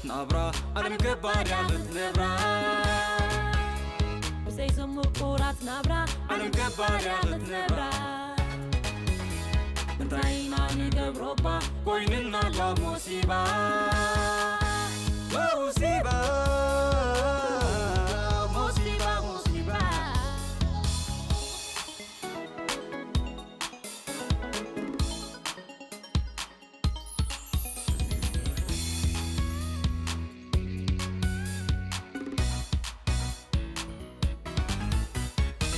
ናብራ ዓለም ገባር እያ ክትነብራ። ብዘይ ዘምቁራት ናብራ ዓለም ገባር እያ ክትነብራ። እንታይ ኢና ንገብሮ እባ ኮይንና ኣሎ ሙሲባ። ሙሲባ፣ ሙሲባ፣ ሙሲባ።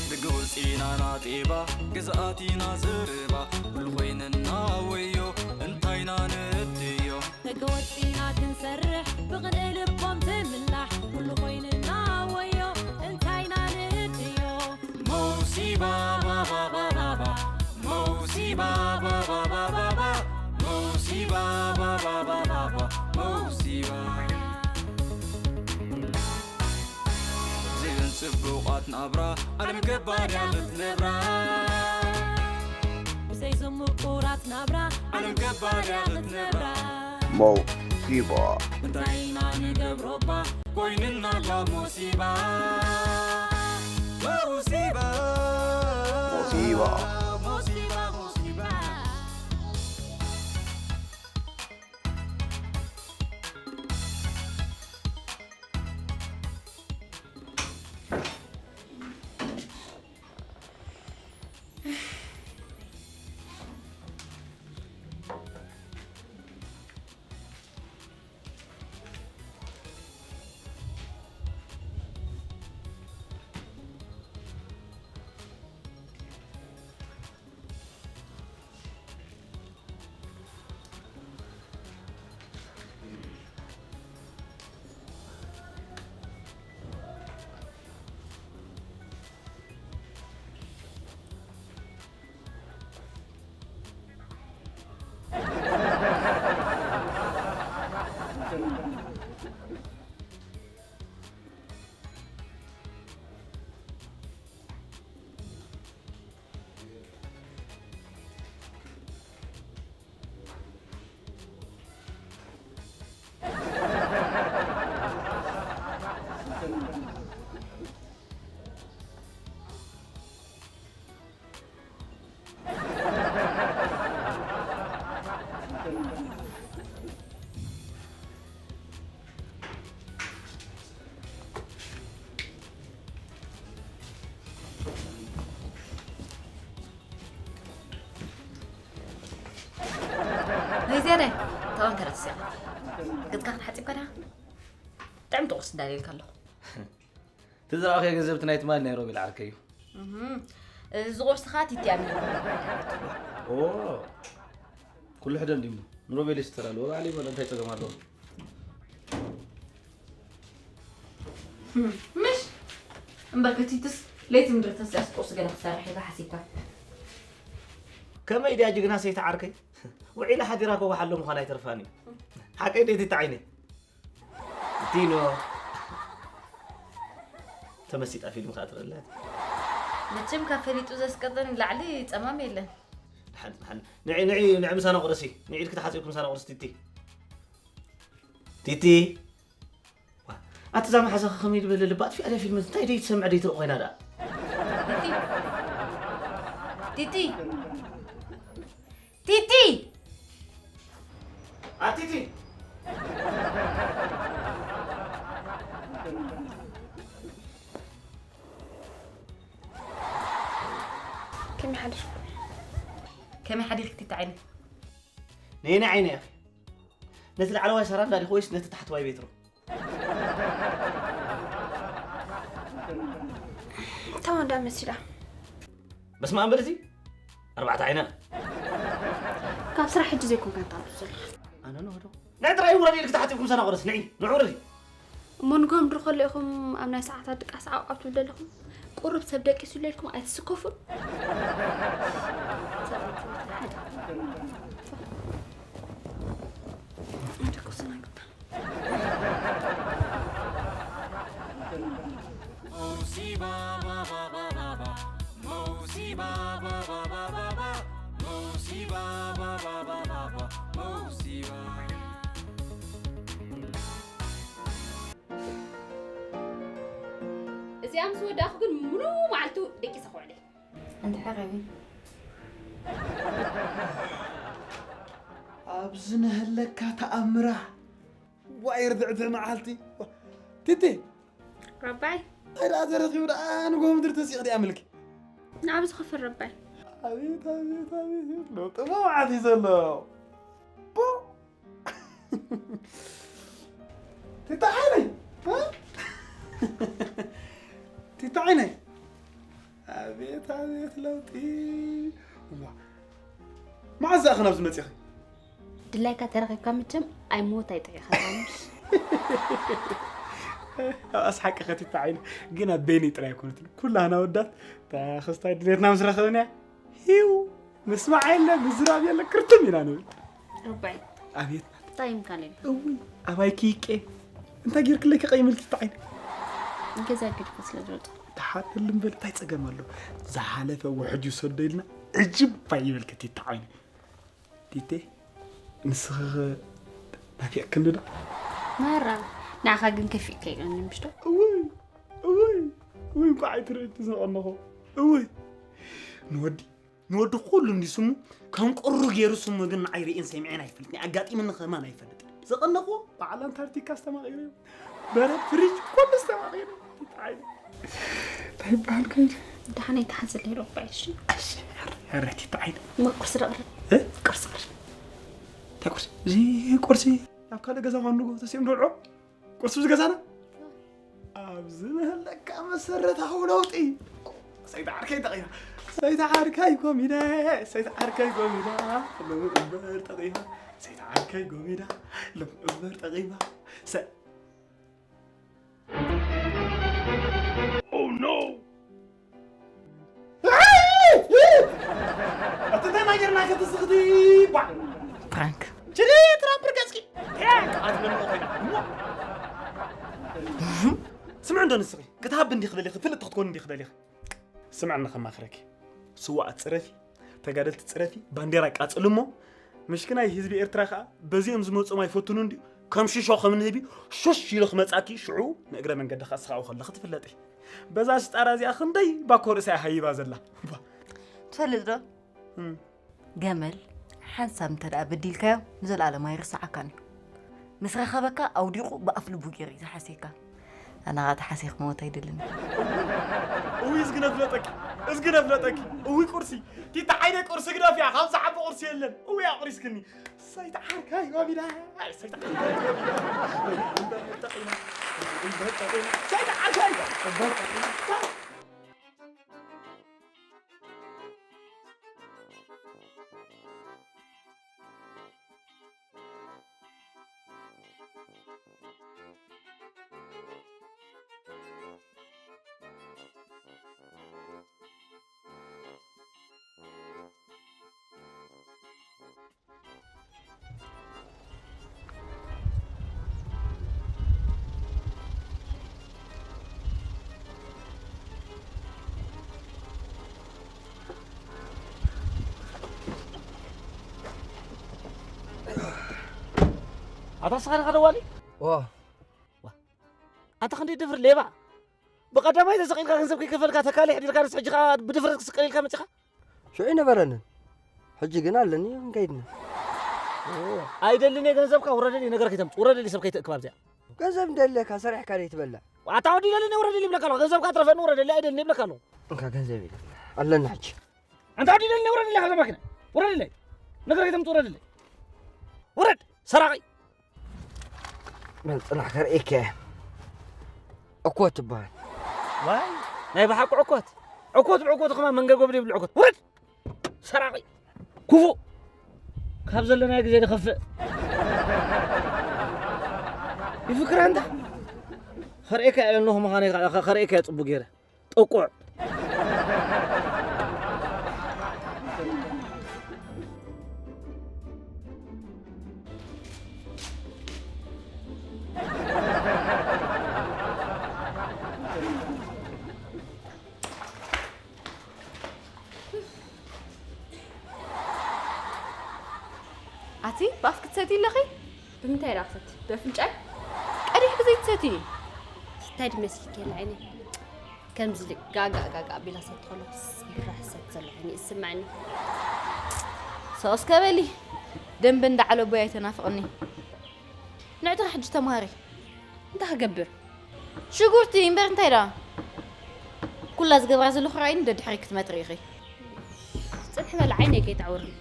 ደገ ወፂና ናጤባ፣ ግዝኣት ኢና ዘረባ፣ ኩሉ ኮይንና ወዮ፣ እንታይና ንእድዮ። ደገ ወፂና ክንሰርሕ፣ ብቕንኢ ልቦም ትምላሕ፣ ኩሉ ኮይንና ወዮ፣ እንታይና ንእድዮ። ሙሲባ፣ ባባ፣ ባባ፣ ባባ፣ ሙሲባ፣ ባባ፣ ባባ፣ ባባ፣ ሙሲባ፣ ባባ፣ ባባ፣ ባባ፣ ሙሲባ። ብዘይዘን ጽቡቓት ናብራ ዓለም ገባር እያ ክትነብራ። ብዘይ ዘምቁራት ናብራ ዓለም ገባር እያ ክትነብራ። ሞሲባ። እንታይ ኢና ንገብሮ እባ ኮይንና ኣሎ ሙሲባ። ሙሲባ። ሙሲባ። ሙሲባ፣ ሙሲባ። ናይ ዝያዳይ ታዋን ተረስያ። ገጽካ ክትሓጽብ ከዳ ጥዕምቲ ቁርሲ እንዳልየልካ ኣለኹ። እቲ ዝረኣኽዮ ገንዘብ እቲ ናይ ትማሊ ናይ ሮቤል ዓርከይ እዩ። እህ፣ እዚ ቁርሲ ኸኣ ቲቲ ኣሚና። ኦ፣ ኩሉ ሕደ እንዲሞ ንሮቤል ይስተራሉ። ወባዕሊ ይበሎ እንታይ ጸገም ኣለዎ? ምሽ እምበር ከቲትስ ለይቲ ምድሪ ተስያስ ቁርሲ ገለ ክሰርሕ ኢልካ ሓሲብካ። ከመይ ድያ ጅግና ሰይቲ ዓርከይ? ውዒላ ሓዲራ ከዋሓሎ ምዃን ኣይተርፋን እዩ። ሓቀይ ደይቲ ተዓይነ። ቲኖ ተመሲጣ ፊልም ከኣ ትርኢ ኣላ። መቸም ካብ ፈሊጡ ዘስቀጠን ላዕሊ ጸማም የለን። ደሓን፣ ደሓን። ንዒ፣ ንዒ፣ ንዒ ምሳና ቁረሲ። ንዒ ኢድኪ ተሓጺብኪ ምሳና ቁረሲ ቲቲ። ቲቲ። ዋ፣ ኣቲ እዛ መሓዛኺ ከመይ ዝበለ ልባ ኣጥፊኣ ድያ ፊልም እንታይ ደይ ትሰምዕ ደይ ትርኢ ኮይና ደኣ? ቲቲ። ቲቲ። ቲቲ! ኣቲቲ! ከመይ ሓዲርኩም? ከመይ ሓዲርኪ ቲቲ ዓይነይ? ነየናይ ዓይነ ኢኺ? ነቲ ላዕለዋይ ሰራንዳ ዲኺ ወይስ ነቲ ታሕተዋይ ቤትሮ? እታ ወንዳ መሲላ። በስመ ኣብ በል እዚ ኣርባዕተ ዓይና። ካብ ስራሕ ሕጂ ዘይኮንካ እንታይ ትብል ዘለኻ? ኣነ ንወዶ። ናይ ጥራይ ውረድ ኢልክ ተሓቲብኩም ሰና ቁረስ ንዒ ንዑ ውረዲ። እሞ ንጎምድር ከሎ ኢኹም ኣብ ናይ ሰዓታት ድቃስ ዓው ዓው ትብሉ ዘለኹም? ቁሩብ ሰብ ደቂሱ ኢልኩም ኣይትስከፉን? ሰብኣይ ትምህርቲ ሓደ። ሓደ ኮሰና ግባ። ያ ምስ ወዳእኹ ግን ሙሉ መዓልቱ ደቂሰ ክውዕል እየ። እንድሕር ኸይዱ። ኣብዚ ነህለካ ተኣምራ። ዋይ ርብዕቲ መዓልቲ። ቲቲ። ረባይ። እንታይ ደኣ ተረኺቡ ደኣ ንጎ ምድሪ ተሲቕ ድኣ ምልኪ። ንዓብ ዝኸፍር ረባይ። ኣቤት፣ ኣቤት፣ ኣቤት። ለውጢ መዓት እዩ ዘሎ። ቦ። ቲታ ዓይነይ። እ? ቲታ ዓይነይ። ኣቤት፣ ኣቤት ለውጢ። ዋ። መዓዝ ደኣ ኸ ናብዚ መጺኺ? ድላይካ ተረኺብካ መቸም ኣይሞት ኣይጥዒኻ ታምሽ። ኣስሓቂ ኸቲታ ዓይነ ግን ኣብ በይነይ ጥራይ ኣይኮነትን። ኩላህና ወዳት እታ ኸስታይ ድሌትና ምስ ረኸብናያ ሂው ምስማዕ የለ ምዝራብ የለ ክርትም ኢና ንብል። ረባይ ኣቤት እንታይ ይምካለይ እውይ ኣባይ ኪቄ እንታይ ጌርክለይ ከቐይምልቲ ጣዓይ ገዛ ግድኩ ስለ ዝወጡ ተሓተልም በል እንታይ ጸገም ኣሎ ዝሓለፈ ውሕጅ ይውሰዶ ኢልና ዕጅብ ባይ ይበልከ ቲታ ዓይነ ቲቴ ንስኺ ናፊቕክኒ ዶ ማራ ንዓኻ ግን ከፊእካ ይለኒ ምሽቶ እውይ እውይ እውይ እንኳዕ ኣይትርእቲ ዝቐነኹ እውይ ንወዲ ንወዲ ኩሉ እንዲ ስሙ ከም ቁሩ ገይሩ ስሙ ግን ንዓይ ርእን ሰሚዐን ኣይፈልጥን ኣጋጢምኒ ከማን ኣይፈልጥን ዘቐነኹ በዓል ኣንታርክቲካ ዝተማቒሩ በረድ ፍሪጅ ኩሉ ዝተማቒሩ ይጥዓይ እንታይ ይበሃል ከይዱ ደሓን ኣይተሓዝለይ ረባይ እሺ ሕረት ይጥዓይ እሞ ቁርሲ ደቕርብ እ? ቁርሲ ቅርብ እንታይ ቁርሲ እዚ ቁርሲ ኣብ ካልእ ገዛ ኳንጎ ተሲኦም ደልዖ ቁርሲ ብዝገዛና ኣብዚ ንህለካ መሰረታዊ ለውጢ ሰይቲ ዓርከይ ተቒባ ሰይቲ ዓርከይ ኮሚደ ሰይቲ ዓርከይ ኮሚዳ ሎሚ እምበር ተቒባ ሰይቲ ዓርከይ ኮሚዳ ሎሚ እምበር ተቒባ ሰ Oh no! ኣትተናገርና ከተስኽቲ ባ ፕራንክ ችሊ ትራምፕ ርገጽኪ ስምዕ እንዶ ንስኺ ክትሃብ እንዲ ክደሊኺ ፍልጥ ክትኮን እንዲ ክደሊኺ ስምዕ እንኸማኽረኪ ስዋኣት ጽረፊ ተጋደልቲ ጽረፊ ባንዴራ ቃጽሉ እሞ ምሽክናይ ህዝቢ ኤርትራ ከኣ በዚኦም ዝመጹም ኣይፈቱኑ እንዲ ከም ሽሾ ከም ንህቢ ሹሽ ኢሉ ክመጻኪ ሽዑ ንእግረ መንገዲ ከኣ ስኻኡ ከለኺ ትፍለጢ በዛ ሽጣራ እዚኣ ክንደይ ባኮ ርእሳ ሃይባ ዘላ ትፈልጥ ዶ ገመል ሓንሳብ እንተ ደኣ በዲልካዮ ንዘለኣለም ኣይርስዓካን እዩ ምስ ረኸበካ ኣውዲቑ ብኣፍ ልቡ ገይሩ እዩ ዝሓስየካ ኣናቓ ተሓስየ ክመወት ኣይደልን እውይ እዝግነ ፍለጠኪ እዝግነ ፍለጠኪ እውይ ቁርሲ ቲታ ዓይነ ቁርሲ ግደፍያ ካብ ዝሓቢ ቁርሲ የለን እውይ ኣቑሪስክኒ ሰይቲ ዓርካይ ወቢዳ ሰይቲ ዓርካይ ወቢዳ ሰይቲ ዓርካይ ኣታ ስኻ ዲኻ ደዋሊ? ዋ። ዋ። ኣንታ ክንደይ ድፍር ሌባ። ብቐዳማይ ተሰቒልካ ገንዘብ ከይከፈልካ ተካሊ ሕዲርካ ንስ ሕጂ ኸኣ ብድፍረት ክስቀል ኢልካ መጺኻ? ሽዑ ኣይነበረንን። ሕጂ ግን ኣለኒ ክንከይድኒ። ኣይደልን እየ ገንዘብካ ውረደሊ ነገር ከይተምጽ ውረደሊ ሰብ ከይትእክብ ኣብዚኣ። ገንዘብ እንደለካ ሰሪሕካ ደይ ትበላ። ኣታ ወዲ ደልን ውረደሊ ይብለካ ኣለኹ ገንዘብካ ትረፈኒ ውረደሊ ኣይደልን ይብለካ ኣለኹ። እንካ ገንዘብ ኣለና ሕጂ። ኣንታ ወዲ ደልኒ ውረድለይ ካብዛ ማኪና ውረድለይ ነገር ኣይተምፅ ውረድለይ ውረድ ሰራቒ በል ፅናሕ ከርእየካ እየ ዕኮት ትበሃል ዋይ ናይ ብሓቂ ዕኮት ዕኮት ብዕኮት ከማ መንገጎ ብደብሊ ዕኮት ውረድ ሰራቒ ኩፉእ ካብ ዘለናዮ ግዜ ንኸፍእ ይፍክር ኣንታ ከርእየካ እየ ኣለኹ ምዃነይ ከርእየካ እየ ፅቡቅ ገይረ ጥቁዕ ኣቲ ብኣፍ ክትሰቲ ኣለኺ ብምንታይ ዳክሰት በፍንጫይ ቀዲሕ ግዜ ትሰቲ እንታይ ድመስኪ ከላ ዓይነ ከምዚ ኢሉ ጋጋ ጋጋ ኣቢላ ሰትኾሎ ስራሕ ሰብ ዘሎ ኮይኑ ይስምዓኒ። ሰው እስከ በሊ ደንበ እንዳዓለቦይ ኣይተናፍቕኒ። ንዕትኻ ሕጂ ተምሃሪ። እንታይ ክገብር? ሽጉርቲ እምበር እንታይ ደኣ? ኩላ ዝገብራ ዘለኹ ራእይኒ ደድሕሪ ክትመጥሪ ኢኺ። ጽንሒ በል ዓይነይ ከይተዕውርኒ።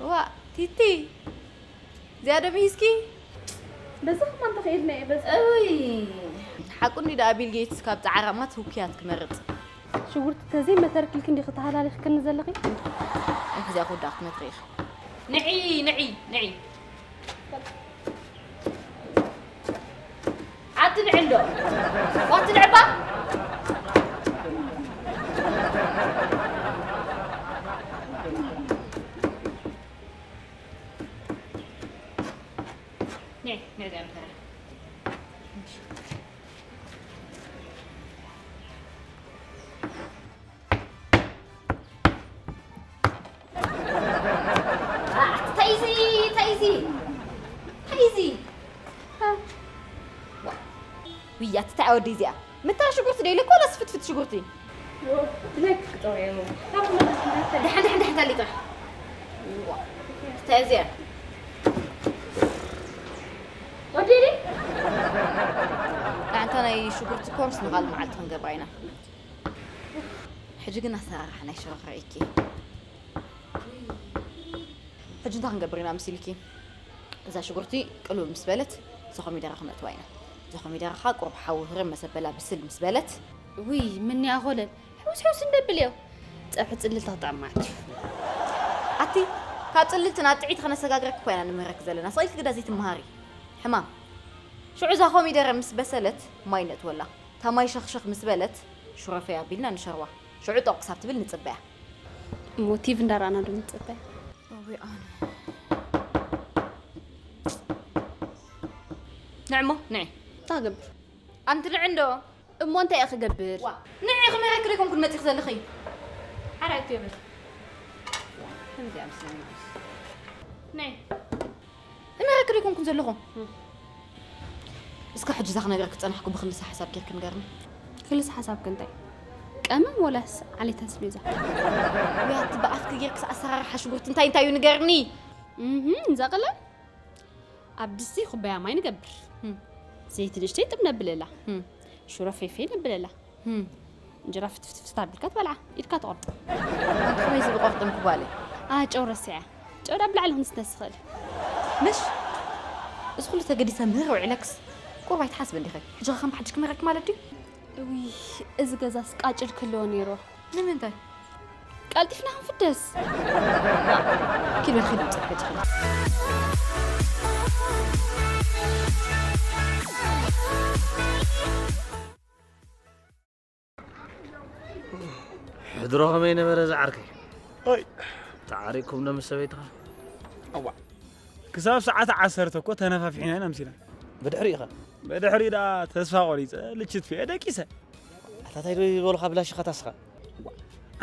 ዋ ቲቲ፣ ዝያዳ ምሂዝኪ? በዛ ከማን ተኽኢልና እየ፣ በዛ። እውይ፣ ሓቁ እንዲ ደኣ ቢል ጌትስ ካብ ጻዕራማት ህውክያት ክመርጽ። ሽጉርቲ ተዘይ መተርኪልኪ እንዲኺ ተሃላሊኽክኒ ዘለኺ? እዚኣ ክውዳእ ክትመትሪ ኢኺ። ንዒ፣ ንዒ፣ ንዒ። ኣቲ ንዒ እንዶ። ዋቲ ንዕባ። ንዒ፣ ንዒ እዚኣ ምተራ። ታይ እዚ? ታይ እዚ? ታይ እዚ? ዋ፣ ውይ፣ ኣቲ ታይ ወዲ እዚኣ? ምታ ሽጉርቲ ዶ ኢለካ ዋላስ ፍትፍት ሽጉርቲ? ብላይ ክትጠውየ እሞ። ደሓን፣ ደሓን፣ ደሓን፣ ታሊጣ። ዋ፣ እንታይ እዚኣ? ወዲ ዲ? ንዓንታ ናይ ሽጉርቲ ኮርስ ንኻልእ መዓልቲ ክንገብራ ኢና። ሕጂ ግን ኣሰራርሓ ናይ ሽሮ ክርእየኪ። ሕጂ እንታይ ክንገብር ኢና መሲልኪ? እዛ ሽጉርቲ ቅልው ምስ በለት፣ እዛ ኮሚደረ ክነእትዋ ኢና። እዛ ኮሚደረ ኸዓ ቁሩብ ሓዊ ህርም መሰበላ ብስል ምስ በለት። ውይ፣ ምንያ ኾለል፣ ሕውስ ሕውስ እንደብል እዮ። ጸብሒ ጽልልቲ ክጥዕማት እዩ። ኣቲ፣ ካብ ጽልልቲ ናብ ጥዒቲ ከነሰጋግረኪ እኮ ኢና ንምህረኪ ዘለና። ስቕ ኢልኪ ግዳ ዘይትመሃሪ። ሕማም። ሽዑ እዛ ኮሚደረ ምስ በሰለት፣ ማይ ነእትወላ። እታ ማይ ሸኽሸኽ ምስ በለት፣ ሽሮ ፈይ ኣቢልና ንሸርዋ። ሽዑ ጦቕ ክሳብ ትብል ንጽበያ። እሞ ቲቪ እንዳረኣና ዶ ንጽበያ? እወይ ኣነ። ንዕሞ፣ ንዒ። እንታይ ክገብር? ኣንቲ ንዒ እንዶ። እሞ እንታይ እየ ክገብር? ዋ፣ ንዒ ክመረኪ ዶ ኣይኮንኩን መጺኺ ዘለኺ? ሓራይ እትዮ በል። ከምዚኣ ምስለኒ። ንዒ። እመረኪ ዶ ኣይኮንኩን ዘለኹ? እም። እስከ ሕጂ እዛ ክነግረኪ ዝጸናሕኩ ብክልሰ ሓሳብ ጌርኪ ንገርኒ። ክልሰ ሓሳብኪ እንታይ? ቀመም ወላስ ዓሌት ኣስቤዛ? ወይ ኣቲ ብኣፍኪ ጌርክስ ኣሰራርሓ ሽጉርቲ እንታይ እንታይ እዩ ንገርኒ? እምም፣ እዛ ቀላል። ኣብ ድስቲ ኩባያ ማይ ንገብር። እም። ዘይቲ ንእሽተይ ጥብ ነብለላ። እም። ሽሮ ፌፌ ነብለላ። እም። እንጀራ ፍትፍትፍት ኣቢልካ ትበልዓ፣ ኢድካ ትቖርጥ። ኣንቲ ከመይ ዝብል ቆርጥም ክጓለ? ኣ፣ ጨው ረሲዐ። ጨው ዳብ ላዕሊ ክንስነስ ትኽእል። ምሽ? እዚ ኩሉ ተገዲሰ ምህር ውዒለክስ? ቁሩብ ኣይትሓስቢ እንዲኺ? ሕጂ ኸ ከም ሓድሽ ክምህረኪ ማለት ድዩ? እውይ፣ እዚ ገዛስ ቃጭል ክህልዎ ነይርዎ። ንምንታይ? ቀልጢፍና ክንፍደስ። ኪድ በል፣ ኪድ ውፅእ፣ ኪድ፣ ኪድ። ሕድሮ ከመይ ነበረ ዝዓርከይ? ኦይ። ተዓሪቅኩም ዶ ምስ ሰበይትኻ? እዋ። ክሳብ ሰዓት ዓሰርተ እኮ ተነፋፊሕና ኢና ኣምሲና። ብድሕሪኡ ኸ? ብድሕሪኡ ደኣ ተስፋ ቆሪጸ፣ ልችት ፊዐ ደቂሰ። ኣታ ታይ ዶ ይበሉኻ ብላሽ ኢኻ ታስኻ?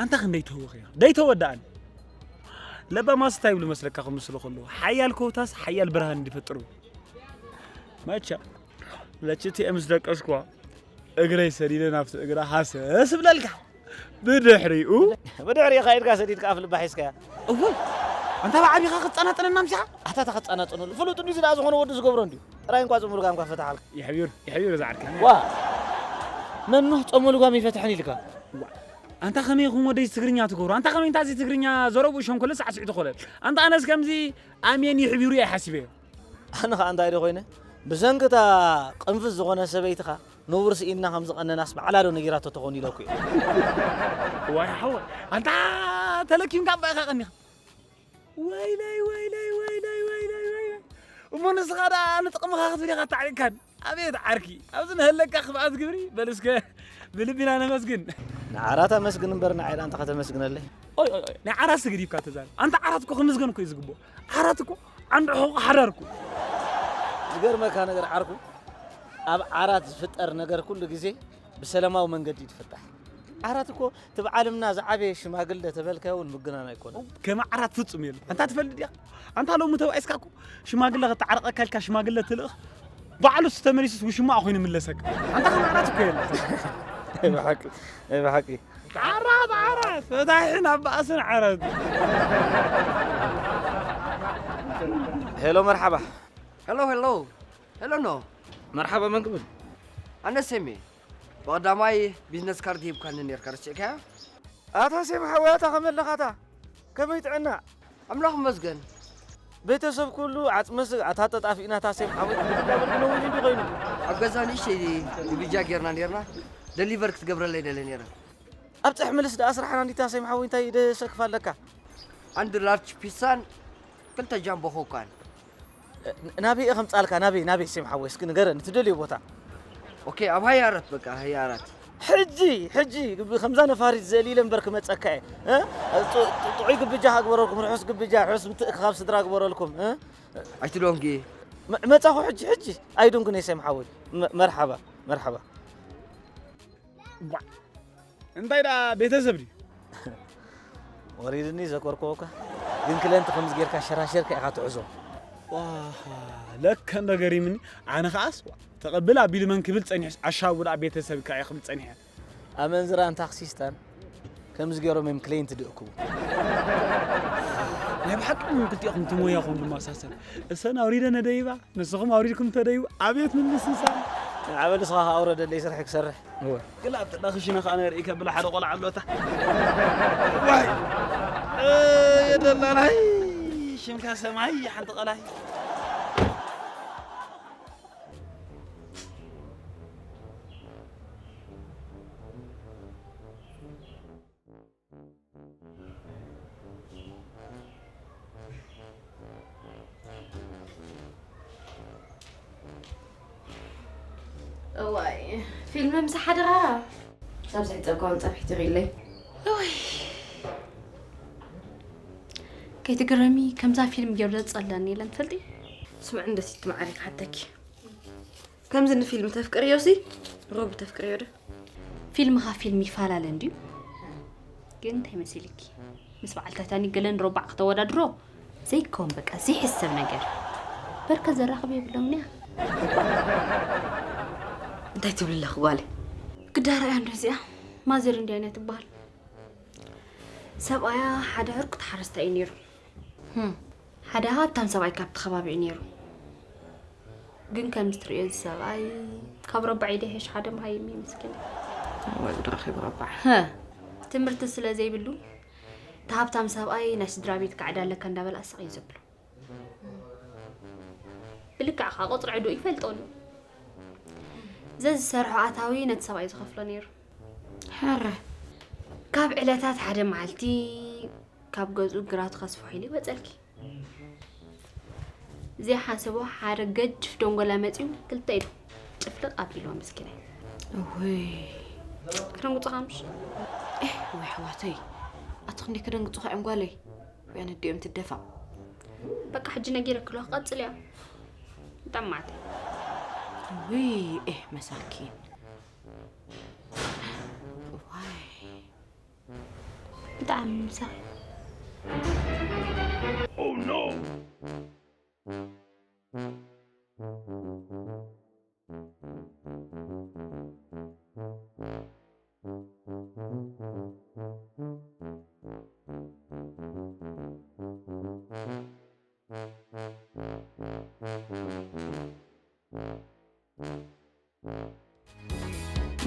ኣንታ ክንደይ ተህወኸ ኢኻ? ደይ ተወዳኣኒ። ለባማስ እንታይ ይብሉ መስለካ ክምስሉ ከለዉ? ሓያል ኮታስ ሓያል ብርሃን እንዲፈጥሩ። መቸም ለችት እየ ምስ ደቀስኩዋ። እግረይ ሰዲደ ናብቲ እግራ ሃሰስ እብለልካ። ብድሕሪኡ ብድሕሪኡ ኻይድካ ሰዲድካ ኣፍ ልባ ሒዝካያ። እወ፣ ኣንታ ብዓቢኻ ክትጸናጸነና ኣምሲኻ? ኣታ ተኸጻናጸነሉ። ፍሉጥ እንዲዩ እዚ ደኣ ዝኾነ ወዲ ዝገብሮ እንዲዩ። ጥራይ እንኳ ጽምሩጋ እንኳ ፈታሓልካ። የሕቢሩ፣ የሕቢሩ ዝዓርከይ። ዋ! መኖህ ጾመ ልጓም ይፈትሐን ኢልካ። ዋ! ኣንታ ከመይ ኢኹም ወደይ ትግርኛ ትገብሩ? ኣንታ ከመይ እንታይ እዚ ትግርኛ ዘረብኡ ሸንኮለ ሳዕስዒቱ ኮለል። ኣንታ ኣነስ ከምዚ ኣሜን ይሕቢሩ እየ ሓሲበዮ። ኣነ ኸኣ እንታይ ዶ ኮይነ? ብሰንኪ እታ ቅንፍዝ ዝኾነ ሰበይትኻ ንቡር ስኢንና ከም ዝቐነናስ ባዕላ ዶ ነጊራቶ ትኸውን ኢለኩ እየ። ዋይ ሓወ፣ ኣንታ ተለኪምካ እባ ኢኻ ቀኒኻ። ወይለይ፣ ወይለይ፣ ወይለይ፣ ወይለይ፣ ወይለይ። እሞ ንስኻ ደኣ ንጥቕምኻ ክትብል ኢኻ ኣታዕሊቕካኒ። ኣቤት ዓርኪ፣ ኣብዚ ንሀለካ ክፍኣት ግብሪ፣ በል እስከ ብልቢና ነመስግን። ንዓራት ኣመስግን እምበር ንዓይ ደኣ እንታይ ከተመስግነለይ? ኦይ፣ ኦይ፣ ኦይ፣ ናይ ዓራት ስግድ ኢልካ ተዛረብ። ኣንታ ዓራት እኮ ክምስገን እኮ እዩ ዝግብኦ። ዓራት እኮ ዓንዲ ሕቖ ሓዳር እኮ። ዝገርመካ ነገር ዓርኩ፣ ኣብ ዓራት ዝፍጠር ነገር ኩሉ ግዜ ብሰላማዊ መንገዲ እዩ ዝፍታሕ። ዓራት እኮ እቲ ብዓለምና ዝዓበየ ሽማግለ ተበልካዮ እውን ምግናን ኣይኮነን። ከም ዓራት ፍጹም የለን። ኣንታ ትፈልጥ ዲኻ? ኣንታ ሎሚ ተባኢስካ እኮ ሽማግለ ክተዓረቐካ ኢልካ ሽማግለ ትልእኽ ባዕሉስ ተመሊሱስ ውሽማኣ ኮይኑ ይምለሰካ። ኣንታ ከም ዓራት እኮ የለን። ናይ ብሓቂ፣ ናይ ብሓቂ። ዓራት፣ ዓራት፣ ፈታሒ ናብ ባእስን ዓራት። ሄሎ፣ መርሓባ። ሄሎ፣ ሄሎ። ሄሎ፣ ኖ። መርሓባ፣ መን ክብል? ኣነ ሴሜ። ብቐዳማይ ቢዝነስ ካርድ ሂብካኒ ነርካ፣ ረሲዕካያ? ኣታ ሴም ሓወይ፣ ኣታ ከመይ ኣለኻታ? ከመይ ጥዕና? ኣምላኽ ይመስገን። ቤተሰብ ኩሉ ዓጽመ ስጋ፣ ኣታ ተጣፊእና፣ ኣታ ሴም ሓወይ፣ እንዳበልኩ ነዊሕ እንዲ ኮይኑ። ኣብ ገዛ ንእሽተይ ግብጃ ጌርና ኔርና፣ ደሊቨር ክትገብረለይ ደለ ኔረ። ኣብ ጽሕ ምልስ ደኣ ስራሕና እንዲታ ሴም ሓወይ፣ እንታይ ደሰክፍ ኣለካ? ኣንድ ላርጅ ፒሳን ክልተ ጃምቦ ኮካን። ን-፣ ናበይ እየ ከምጻልካ? ናበይ፣ ናበይ ሴም ሓወይ? እስኪ ንገረኒ፣ ትደልዮ ቦታ። ኦኬ፣ ኣብ ሃያራት በቃ፣ ሃያራት። ሕጂ፣ ሕጂ፣ ብ-፣ ከምዛ ነፋሪት ዘሊለ እምበር ክመጸካ እየ። እ? ጥ-፣ ጥ-፣ ጥዑይ ግብጃ ክግበረልኩም፣ ርሑስ ግብጃ፣ ርሑስ ምትእክኻብ ስድራ ግበረልኩም፣ እ? ኣይትዶንጊ። መ-፣ መጻኹ ሕጂ፣ ሕጂ። ኣይዶንግን እየ ሴም ሓወይ። መ-፣ መርሓባ፣ መርሓባ። ዋ፣ እንታይ ደኣ ቤተሰብ ድዩ? ወሪድኒ ዘኮርኮካ። ግን ክለንቲ ከምዚ ጌርካ ሸራሸርካ ኢኻ ትሕዞ። ዋሃ፣ ለከ እንዶ ገሪምኒ። ኣነ ኸኣስ፣ ዋ፣ ተቐብል ኣቢሉ መን ክብል ጸኒሑስ፣ ኣሻቡ ደኣ ቤተሰብ ኢልካ እየ ክብል ጸኒሐ። ኣመንዝራን ታክሲስታን ከምዚ ገይሮም እዮም ክለይንቲ ዝእክቡ። ናይ ብሓቂ እውን ክልቲኦኹም እቲ ሞያኹም ዝመሳሰል። እሰን ኣውሪደን ኣደይባ፣ ንስኹም ኣውሪድኩም ተደይቡ፣ ኣቤት ምምስሳል። ንዓበል ንስኻ ኸኣ ኣውረደለይ ስርሒ ክሰርሕ። እወ። ግላ ኣብቲ እንዳ ክሽነ ኸኣ ነርኢ ከብል ሓደ ቆልዓ ኣሎ እታ። ዋይ! እ፣ የደላላይ! ሽምካ ሰማይ ሓንቲ ቀላይ። እዋይ፣ ፊልም ምስ ሓደራ። ሳብ ዝሕጸብ ከውን ጸብሒ ትኽኢለይ። እወይ። ከይትግረሚ፣ ከምዛ ፊልም ገይሩ ዘጸለኒ የለን ትፈልጢ? ስምዒ እንደሲ ትማዕሪ ክሓተኪ። ከምዚ ንፊልም ተፍቅርዮሲ፣ ሮቢ ተፍቅርዮ ዶ? ፊልም ካብ ፊልም ይፈላለ እንድዩ። ግን እንታይ መሲልኪ? ምስ በዓል ታይታኒክ ገለን ሮባዕ ከተወዳድሮ ዘይከውን በቃ ዘይሕሰብ ነገር። በርከ ዘራኽብ የብሎምን እያ። እንታይ ትብሊ ኣለኺ ጓለይ? ግዳራ እያ እንዶ እዚኣ። ማዘር እንድያ እያ ትበሃል። ሰብኣያ ሓደ ዕርኩት ሓረስታይ እዩ ነይሩ። ህም። ሓደ ሃብታም ሰብኣይ ካብቲ ከባቢ እዩ ነይሩ። ግን ከምዚ ትርእዮ እዚ ሰብኣይ ካብ ረባዕ ኢደ ይሕሽ ሓደ መሃይም እዩ ምስኪን። ወይ ጉድ ረኺቡ ረባዕ። ህህ። ትምህርቲ ስለ ዘይብሉ፣ እቲ ሃብታም ሰብኣይ ናይ ስድራ ቤት ካዕዳ ኣለካ እንዳበልኣ ስቕ እዩ ዘብሎ። ብልክዕ ከኣ ቁጽሪ ዕዱ ይፈልጦ ኣሎ። ዘዝሰርሖ ኣታዊ ነቲ ሰብኣይ ዝኸፍሎ ነይሩ። ሕረ። ካብ ዕለታት ሓደ መዓልቲ ካብ ገዝኡ ግራቱ ከስፍሖ ኢሉ ይወጸልኪ። ዘይሓሰቦ ሓደ ገጅፍ ደንጎላ መጺኡ ክልተ ኢዱ ጭፍልቕ ኣቢልዎ ምስኪናይ። እውይ። ክደንግጹኻ ምሽ? ኤህ፣ ወይ ኣሕዋተይ። ኣቲ ክንደይ ከደንግጹኻ እዮም ጓለይ። ወይ ኣነ ድዮም ትደፋ። በቃ ሕጂ ነጊረኪ ኣለኹ፣ ክቐጽል እያ። ጠማዕተይ። ውይ፣ ኤህ፣ መሳኪን። ዋይ። ብጣዕሚ ምሳኺ። Oh no!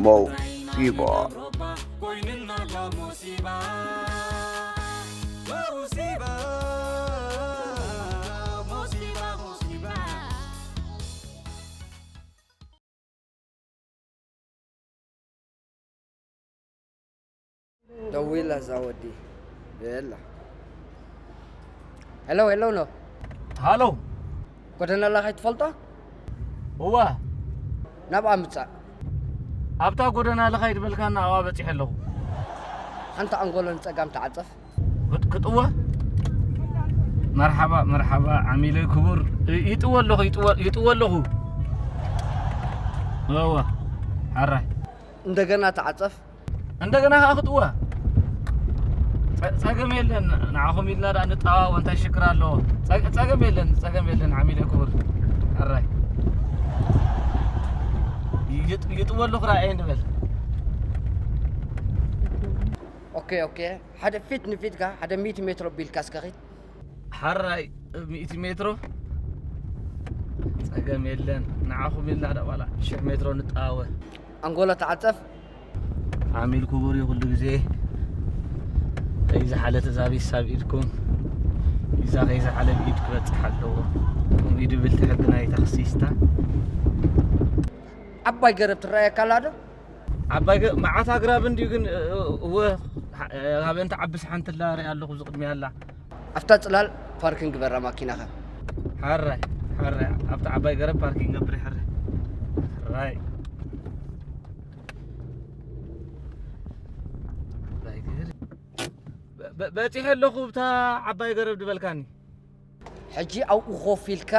ሞሲባ። ደዊላ እዛ ወዲ። የላ። ሄሎ፣ ሄሎ፣ ኖ። ሃሎ። ጎደና ለኻይ ትፈልጦ? እዋ። ናብኣ ምጻእ። ኣብታ ጎደና ለኻይ ዝበልካና ኣብኣ በጺሐ ኣለኹ። ሓንቲ ኣንጎሎ ንጸጋም ተዓጸፍ። ክጥ-፣ ክጥወ? መርሓባ፣ መርሓባ፣ ዓሚለይ ክቡር። እ-፣ ይጥወ ኣለኹ፣ ይጥወ፣ ይጥወ ኣለኹ። እዋ። ሓራይ። እንደገና ተዓጸፍ። እንደገና ከዓ ክትእወ። ጸ-፣ ጸገም የለን። ንዓኹም ኢልና ደኣ ንጠዋወ፣ እንታይ ሽግር ኣለዎ? ጸ-፣ ጸገም የለን፣ ጸገም የለን። ዓሚለ ክቡር። ሕራይ። ይጥ-፣ ይጥወ ኣለኹ ራእየ ንበል። ኦኬ፣ ኦኬ። ሓደ ፊት ንፊትካ፣ ሓደ ሚእቲ ሜትሮ ቢልካ እስከ ኺድ። ሓራይ ሚእቲ ሜትሮ ጸገም የለን። ንዓኹም ኢልና ደኣ ዋላ ሽሕ ሜትሮ ንጠዋወ። ኣንጎሎ ተዓጸፍ። ዓሚል ክቡር እዩ ኩሉ ግዜ። ከይዝሓለ ትእዛዝ ይሳብ ኢድኩም። ይዛ ከይዝሓለ ብኢድ ክበጽሕ ኣለዎ። ከምኡ እዩ ድብል እቲ ሕጊ ናይ ታክሲስታ። ዓባይ ገረብ ትረኣየካ ኣላ ዶ? ዓባይ ገ-፣ መዓት ኣግራብ እንድዩ ግን፣ እ-፣ እ-፣ እወ፣ እ-፣ ሃበን ትዓብስ ሓንቲ ኣላ ርእያ ኣለኹ ኣብዚ ቅድሚያ ኣላ። ኣብታ ጽላል ፓርኪንግ ግበራ ማኪናኻ። ሓራይ፣ ሓራይ፣ ኣብታ ዓባይ ገረብ ፓርኪንግ ገብር፣ ሓራይ። ሓራይ። ዓባይ ገረብ። በ-፣ በ-፣ በጺሐ ኣለኹ ብታ ዓባይ ገረብ ድበልካኒ። ሕጂ ኣብኡ ኮፍ ኢልካ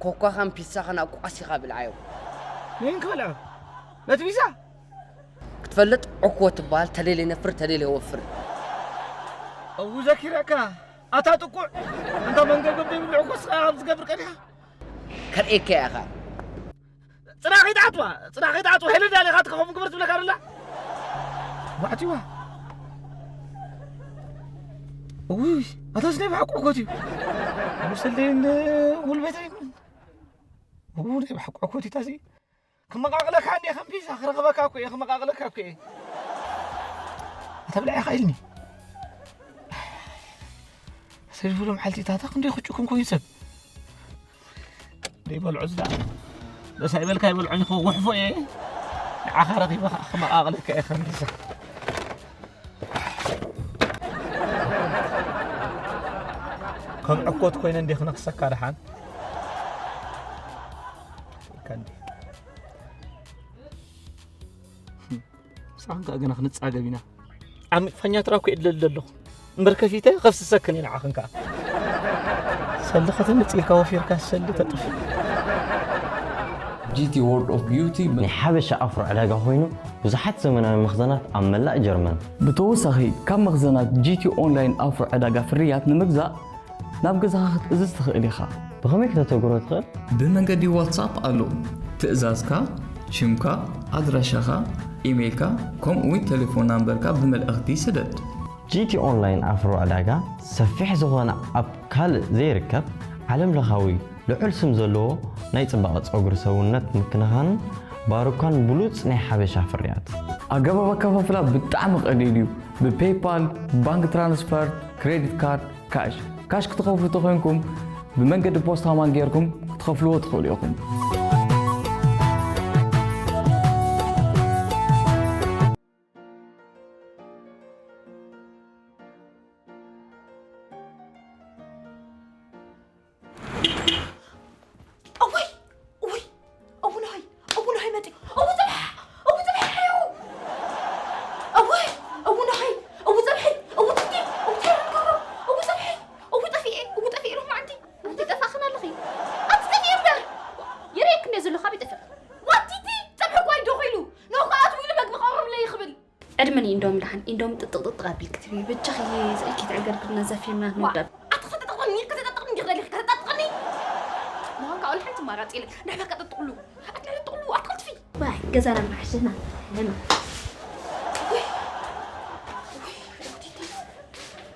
ኮኳኻን ፒሳኻን ኣቋሲኻ ብልዓዮ። ምን ክበልዖ? ነቲ ፒሳ? ክትፈልጥ ዕኩወ ትበሃል፣ ተሌለ ይነፍር፣ ተሌለ ይወፍር። እው ዘኪረካ፣ ኣታ ጥቁዕ። ኣንታ መንገጎብ ዘይብሉ ዕኩስ ኣብ ዝገብር ቀዲኻ። ከርእየካ እየ ኸኣ። ጽናሕ ከይትዓጽዋ፣ ጽናሕ ከይትዓጽዋ፣ ሄለ ዳሌኻ ትኸኸም ግብር ትብለካ ደላ። ዋዕቲዋ። እውይ፣ ኣታስ ናይ ብሓቂ ዕኮት እዩ። ውሰደይን ጉልበተይን። እው፣ ናይ ብሓቂ ዕኮት እዩ ታዚ። ክመቃቅለካ እንዴ ከም ፒዛ ክረኽበካ እኮ እየ፣ ክመቃቅለካ እኮ እየ። ኣታ ብልዓ ኢኻ ኢልኒ። ሰልፍሉ መዓልቲ ታታ ክንደይ ክጭኩም ኮይኑ ሰብ። ደይ በልዑ ዝዳ። ደስ ኣይበልካ ይበልዑ ይኸ ውሕፎ እየ። ንዓኻ ረኺበ ከዓ ክመቃቅለካ እየ ከም ፒዛ። ከም ዕኮት ኮይነ እንዴ ክነኽሰካ ደሓን። ከንዲ። ምሳኽን ከኣ ገና ክንጻገብ ኢና። ዓሚቕ ፋኛ ትራ እኮ የድለሊ ኣለኹ። እምበር ከፊተ ከፍስሰክን እየ ንዓኽን ከኣ። ሰሊ ከተምጽእ ኢልካ ወፊርካ ሰሊ ተጥፍእ። ጂ ቲ World of Beauty ናይ ሓበሻ ኣፍሮ ዕዳጋ ኮይኑ ብዙሓት ዘመናዊ መኽዘናት ኣብ መላእ ጀርመን። ብተወሳኺ ካብ መኽዘናት ጂ ቲ ኦንላይን ኣፍሮ ዕዳጋ ፍርያት ንምግዛእ ናብ ገዛኻ ክትእዝዝ ትኽእል ኢኻ። ብኸመይ ክተተግብሮ ትኽእል? ብመንገዲ ዋትሳፕ ኣሎ። ትእዛዝካ፣ ሽምካ፣ ኣድራሻኻ፣ ኢሜይልካ፣ ከምኡ እውን ቴሌፎን ናምበርካ ብመልእኽቲ ስደድ። ጂ ቲ ኦንላይን ኣፍሮ ዕዳጋ ሰፊሕ ዝኾነ ኣብ ካልእ ዘይርከብ ዓለም ለኻዊ ልዑል ስም ዘለዎ ናይ ጽባቐ ጸጉሪ ሰውነት ምክንኻንን ባሩካን ብሉጽ ናይ ሓበሻ ፍርያት። ኣገባብ ኣከፋፍላ ብጣዕሚ ቀሊል እዩ። ብፔይፓል፣ ባንክ ትራንስፈር፣ ክሬዲት ካርድ፣ ካሽ። ካሽ ክትኸፍሉ ተኾይንኩም ብመንገዲ ፖስታ ማን ጌርኩም ክትኸፍልዎ ትኽእሉ ኢኹም። እውይ! እውይ! እውይ! እውይ! እውይ! መጺ! እውይ! ጽባሕ! እውይ! ጽባሕ! ሓዩ! እውይ! እውይ! እውይ! ጽባሕ! እውይ! ትቲ! እውይ! ተረጋጋ! እውይ! ጽባሕ! እውይ! ጠፊኤ! እውይ! ጠፊኤ! ሎማዓንቲ! ኣንቲ ጠፋኽን ኣለኺ? ኣንቲ ጠፊኤ እምበር! ይርእየኪ እንድየ ዘለኹ፣ ኣበይ ጠፊእኺ? ዋቲቲ! ጸብሒ እኮ ኣይደኹ ኢሉ! ንኡ ከኣ ኣትው ኢሉ መግቢ ቀርብለይ ይኽብል! ዕድመን ኢንዶም ደሓን፣ ኢንዶም ጥጥቕ ጥጥቕ ኣቢልኪ ትብዪ። በጃኺ ስእልኪ ትዕገርግልና፣ ዘፊርና ዋ፣ ንውዳብ። ኣቲ ከተጠጥቕኒ፣ ከተጠጥቕኒ እንዲኺ ደሊኺ፣ ከተጠጥቕኒ? ምዃን ካብ ሓንቲ ኣማራጺ የለን። ንሕና ከጠጥቕሉ። ኣቲ ንሕና ጠጥቕሉ፣ ኣትክልቲ ፊ። ዋይ፣ ገዛና መሓሸና። ለማ። ውይ፣ ውይ፣ ውይ፣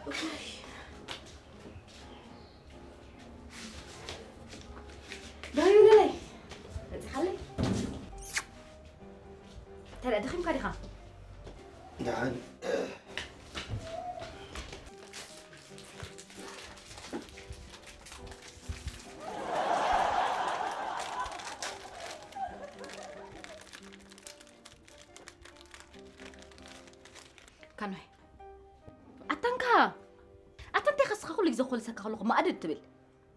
ውይ። ዳዩ ለለይ፣ በጽሓለይ። ተለ ደኺምካ ዲኻ? ደሓን። ካኖይ። ኣታንካ! ኣታ እንታይ ከስኻ ኩሉ ግዜ ኮልሰካ ከለኹ ማእድድ ትብል?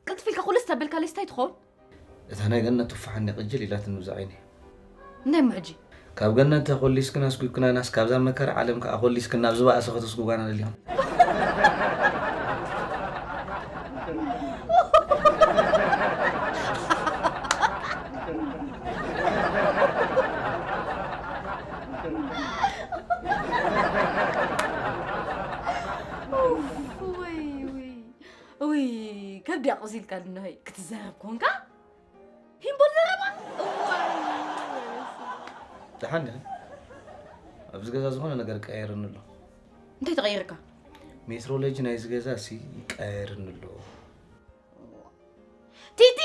ቅልጥፍ ኢልካ ኩልስ ተበልካ ለስታይ ትኸውን? እታ ናይ ገነት ቱፋሕ እንደ ቅጅል ኢላትኒ ብዛ ዓይነይ። እንታይ እሞ ሕጂ? ካብ ገነት ተኾሊስክን ኣስጒግክናናስ ካብዛ መከራ ዓለም ከኣ ኮሊስክን ናብ ዝበኣሰ ከተስጉጋና ደሊኹም። ድያ ቆሲልካ እንሆይ ክትዛረብ ኮንካ? ሂምቦል ዘረባ? እዋይ! ደሓን ዲኻ? ኣብዚ ገዛ ዝኾነ ነገር ቀየርኒ ኣሎ። እንታይ ተቐይርካ? ሜትሮሎጂ ናይዚ ገዛ ሲ ይቀየርኒ ኣሎ። ቲቲ!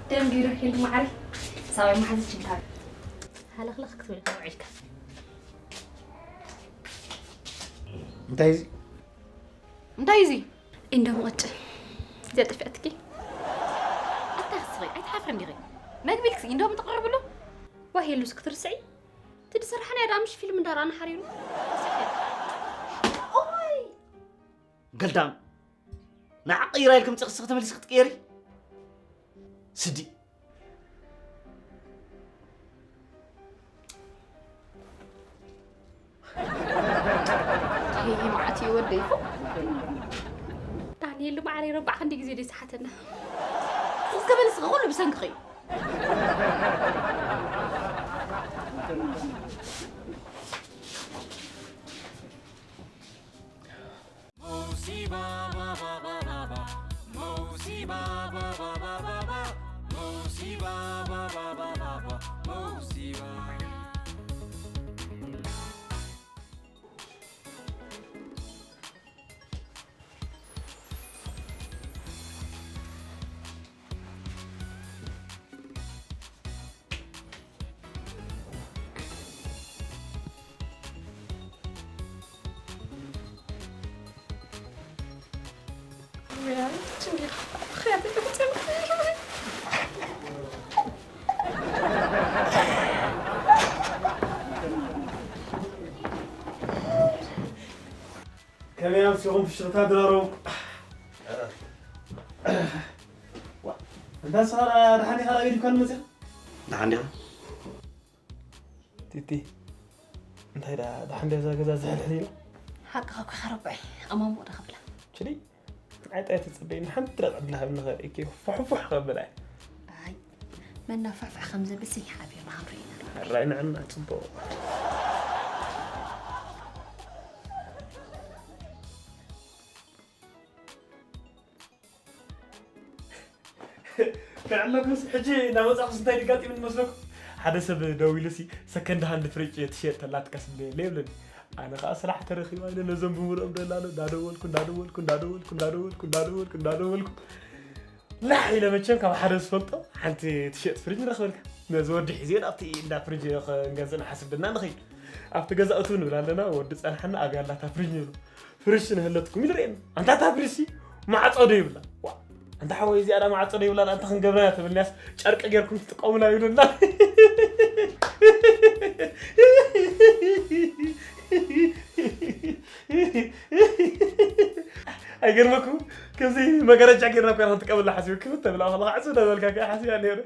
ደንጊሩ ሒሉ ማዕረ ሳባይ መሓዝች እንካል ሃለኽለኽ ክትብል ኢኻ ውዒልካ። እንታይ እዚ? እንታይ እዚ? ኢንዶም ቅጭ። እዚኣ ጠፊኣትኪ? ኣታ ክስኺ፣ ኣይትሓፍርን ዲኺ? መግቢ ኢልክሲ ኢንዶም ትቕርብሉ? ዋይ የሉስ ክትርስዒ? እቲ ዝሰርሓናዮ ደኣ ምሽ ፊልም እንዳረኣና ሓሪሩ። ኦይ! ገልዳም። ንዓ ቀይራ ኢልክም ጽቕስኽ ተመሊስ ክትቀየሪ? ስዲ። ይሄ መዓት እዩ ወደይ። ዳንኤል ማዕረይ ረባዕ ክንዲ ግዜ ደይ ሰሓተና። እስከ በል እስከ ኩሉ ብሰንክኺ እዩ። ከመይ ኣምሲኹም ፍሽኽታ ድራሩ? ዋ፣ እንዳ ስኻ ደሓን ዲኻ? ናበይ ዲኳን መጺኻ? ደሓን ዲኻ? ቲቲ፣ እንታይ ደኣ ደሓን ድያ እዛ ገዛ ዝሕልሕል ኢላ? ሓቅኻ እኮ ኢኻ ረባዒ፣ ኣማሙቕ ዶ ከብላ? ችሊ፣ ንዓይ ጥራይ ትጽበይኒ፣ ሓንቲ ጥራይ ዕድል ሃብኒ፣ ከርእየኪ፣ ፉሕፉሕ ከብል ኣየ። ኣይ፣ መና ፋሕፋሕ ከም ዘብል ስኒ ሓቢርና ክንርኢ ኢና። ሕራይ ንዕና ጽቡቕ። ንዕለኩስ ሕጂ እናመጻኹስ እንታይ ድጋጢምን መስለኩም? ሓደ ሰብ ደዊሉሲ ሰከንድ ሃንድ ፍሪጅ ትሸየጥ ተላትካስ እንደ የለ ይብለኒ። ኣነ ከዓ ስራሕ ተረኺባ ኢለ ነዞም ብምልኦም ደላሎ እንዳደወልኩ እንዳደወልኩ እንዳደወልኩ እንዳደወልኩ እንዳደወልኩ እንዳደወልኩ ላሕ ኢለ መቸም ካብ ሓደ ዝፈልጦ ሓንቲ ትሸጥ ፍሪጅ ንረኽበልካ። ነዚ ወዲ ሒዜ ናብቲ እንዳ ፍሪጅ ክንገዝእ ንሓስብ ድና ንኸይድ። ኣብቲ ገዛ እቱ ንብል ኣለና፣ ወዲ ጸንሓና ኣብያ ኣላታ ፍሪጅ ንብሎ። ፍሪጅ ንህለትኩም ኢሉ ርእየና። ኣንታ እታ ፍሪጅ ሲ ማዕጾ ዶ ይብላ? ዋ፣ ኣንታ ሓወይ እዚኣ ዳ ማዕጾ ዶ ይብላ? ኣንታ ክንገብራ እያ ተብልናስ ጨርቂ ጌርኩም ትጥቀሙላ ይብሉና። ኣይገርመኩም? ከምዚ መጋረጃ ጌርና እኮ ኢና ክንጥቀመላ ሓሲቡ ክፍት ተብላ ከለኻ ዕጹ ነበልካ ከ ሓሲባ ነይሩ።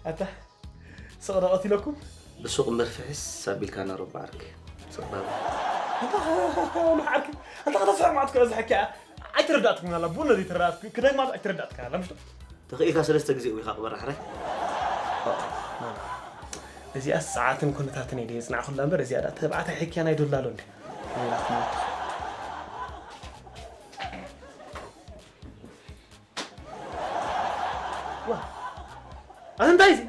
ኣታ ስቕ ዶ ቀቲለኩም? ብሱቕ እምበር ፍሕስ ኣቢልካ ነሮባ ዓርኪ። ስቕ በል። ኣንታ መሓርኪ፣ ኣንታ ከተስማዕትኩ እዚ ሕኪ ኣይተረዳእትኩም ኣላ። ቡን ነዚ ተረዳእትኩ፣ ክደግማ ኣይተረዳእትካ ኣላ፣ ምሽቶ? ተኽኢልካ ሰለስተ ግዜ እዊኻ ቅበር ኣሕራይ። እዚኣስ ጸዓትን ኩነታትን እየ የጽናዕኩላ እምበር፣ እዚኣ ደኣ ተባዕታይ ሕክያ ናይ ዶላሎ እንደ። ዋ፣ ኣነ እንታይ እዚ?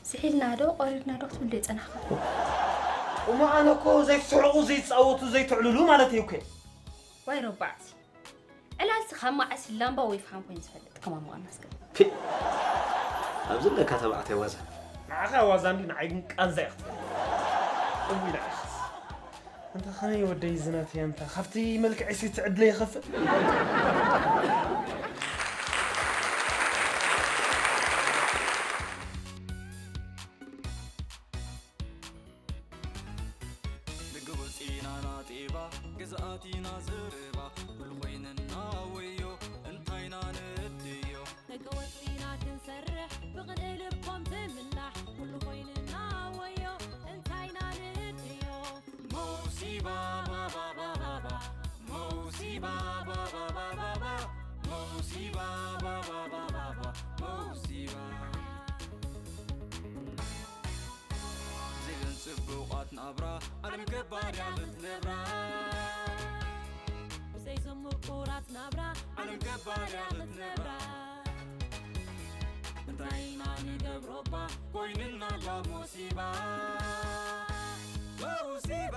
ስሒልና ዶ፣ ቆሪርና ዶ ክትብል ዶ የጸናሕካ? እሞ ኣነ እኮ ዘይትስሕቑ፣ ዘይትጻወቱ፣ ዘይትዕልሉ ማለት እዩ እኮ። ዋይ ረባዕሲ። ዕላልሲ ካብ መዓስ ላምባ ወይ ፍሓም ኮይኑ ዝፈልጥ? ከማን መቐናስ ገለ። ፊ! ኣብዚ ኣለካ ተባዕታይ ዋዛ። ንዓኻ ዋዛ እንዲ ንዓይ ግን ቃንዛ እየ ክትፈልጥ። እውይ ንዓኻስ። ኣንታ ኸመይ ወደይ ዝናተይ ኣንታ፣ ካብቲ መልክዕሲ እቲ ዕድለይ ይኸፍእ። ንግብጽ ኢና ናጤባ፣ ግዝኣት ኢና ዘረባ፣ ኩሉ ኮይንና ወዮ፣ እንታይ ኢና ንእድዮ? ንግብጽ ኢና ክንሰርሕ፣ ብቕንኢ ልቦም ዝምናሕ፣ ኩሉ ኮይንና ወዮ፣ እንታይ ኢና ንእድዮ? መውሲባ፣ ባባባባባ፣ መውሲባ፣ ባባባባባ፣ መው- ሙሲባ ባባባባባ ሙሲባ። ዘይብለን ጽቡቓት ናብራ ዓለም ገባር እያ ክትነብራ። ብዘይዞም ምቁራት ናብራ ዓለም ገባር እያ ክትነብራ። እንታይ ኢና ንገብሮ እባ ኮይንና ኣሎ ሙሲባ። ሙሲባ።